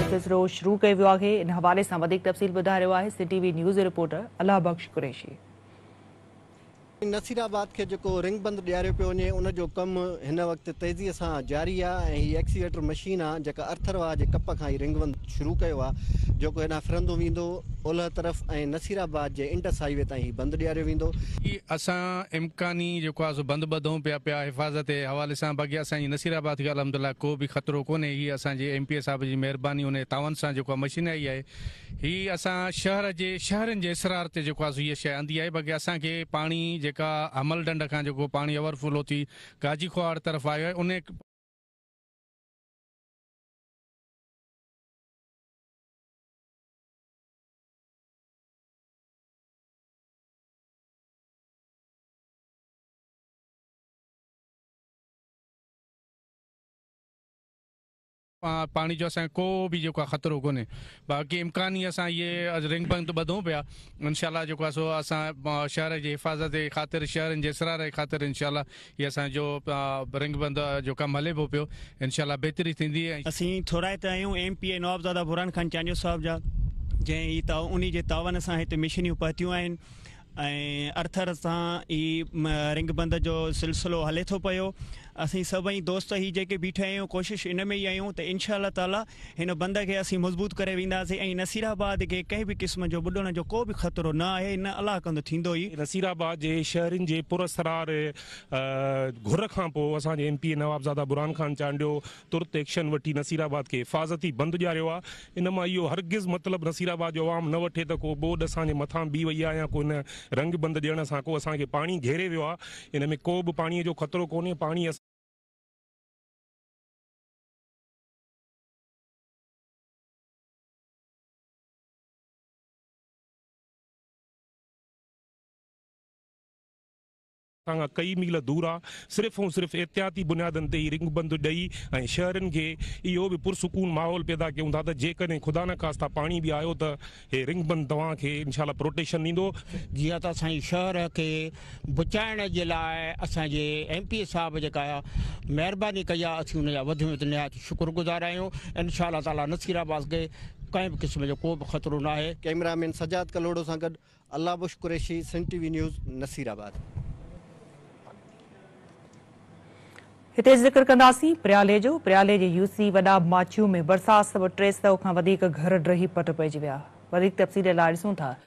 سلسلو شروع ڪيو ويو آهي. ان حوالي سان وڌيڪ تفصيل ٻڌائي رهيو آهي سنڌ ٽي وي نيوز جو رپورٽر الله بخش قريشي. نصيرآباد کي جيڪو رنگ بند ڏياريو پيو وڃي ان جو ڪم هن وقت تيزي سان جاري آهي ۽ هي ايڪسيويٽر مشين آهي جيڪا ارٿر واهه جي ڪپ کان هي رنگ بند شروع ڪيو آهي جيڪو هيڏانهن ڦرندو ويندو اولهه طرف ۽ نصيرآباد جي انڊس هائي وي تائين هي بند ڏياريو ويندو. هي اسان امڪاني جيڪو آهي سو بند ٻڌون پيا پيا حفاظت جي حوالي سان باقي اسان جي نصيرآباد کي الحمدلله ڪو به خطرو ڪونهي هي اسان جي ايم پي اي صاحب جي مهرباني ان جي تعاون سان جيڪو آهي مشين آئي آهي هي اسان شهر جي شهرين جي اصرار تي جيڪو آهي سو هيء شيء آندي آهي باقي اسان کي پاڻي جيڪا حمل ڍنڍ کان جيڪو پاڻي اوور فلو ٿي گاجي کوهاڙ طرف آيو آهي ان پاڻي جو اسان کي ڪو به جيڪو آهي خطرو ڪونهي باقي امڪاني اسان اهي رنگ بند ٻڌون پيا انشاء الله جيڪو آهي سو اسان شهر جي حفاظت جي خاطر شهرين جي اسرار جي خاطر انشاء الله هي اسان جو رنگ بند جو ڪم هلي پيو پيو انشاء الله بهتري ٿيندي ۽. اسين ٿورائتا آهيون ايم پي اي نوابزاده برهان خان چانڊيو صاحب جا جنهن هي انهي جي تعاون سان هتي مشينيون پهتيون آهن ۽ ارٿر سان هي رنگ بند جو سلسلو هلي ٿو پيو. اسين سڀئي دوست هي جيڪي بيٺا آهيون ڪوشش ان ۾ ئي آهيون ته انشاء الله تعالي هن بند کي اسين مضبوط ڪري وينداسين ۽ نصير آباد کي ڪنهن به قسم جو ٻڏڻ جو ڪو به خطرو نه آهي نه الله ڪندو ٿيندو ئي. نصير آباد جي شهرين جي پراسرار گهر کان پوء اسان جي ايم پي اي نوابزاده برهان خان چانڊيو ترت ايڪشن وٺي نصير آباد کي حفاظتي بند ڏياريو آهي ان مان اهو هرگز مطلب نصير آباد جو عوام نه وٺي ته ڪو ٻوڏ اسان جي مٿان بيهي وئي آهي يا ڪو هن رنگ بند ڏيڻ سان ڪو اسان کي پاڻي گهيري ويو آهي ان ۾ ڪو به پاڻي جو خطرو ڪونهي پاڻي اسان کان ڪئي ميل دور آ، صرف ۽ صرف احتياطي بنيادن تي هي رنگ بند ڏئي ۽ شهرين کي اهو به پرسڪون ماحول پيدا ڪيون ٿا ته جيڪڏهن خدا نخواسته پاڻي به آيو ته هي رنگ بند توهان کي انشاء الله پروٽيڪشن ڏيندو. جيئن ته اسان جي شهر کي بچائڻ جي لاء اسان جي ايم پي اي صاحب جيڪا مهرباني ڪئي آ اسين ان جا وڌ ۾ وڌ نهايت شڪر گذار آهيون انشاء الله تعالي نصير آباد کي ڪنهن به قسم جو ڪو به خطرو ناهي. ڪئميرا مين سجاد ڪلهوڙو سان گڏ الله بخش قريشي، سنڌ ٽي وي نيوز، نصيرآباد. هتي ذڪر ڪنداسين پريالي جو، پريالي جي يوسي وڏا ماڇيون ۾ برسات سبب 300 کان وڌيڪ گهر ڊهي پٽ پئجي ويا. وڌيڪ تفصيل لاء ڏسون ٿا.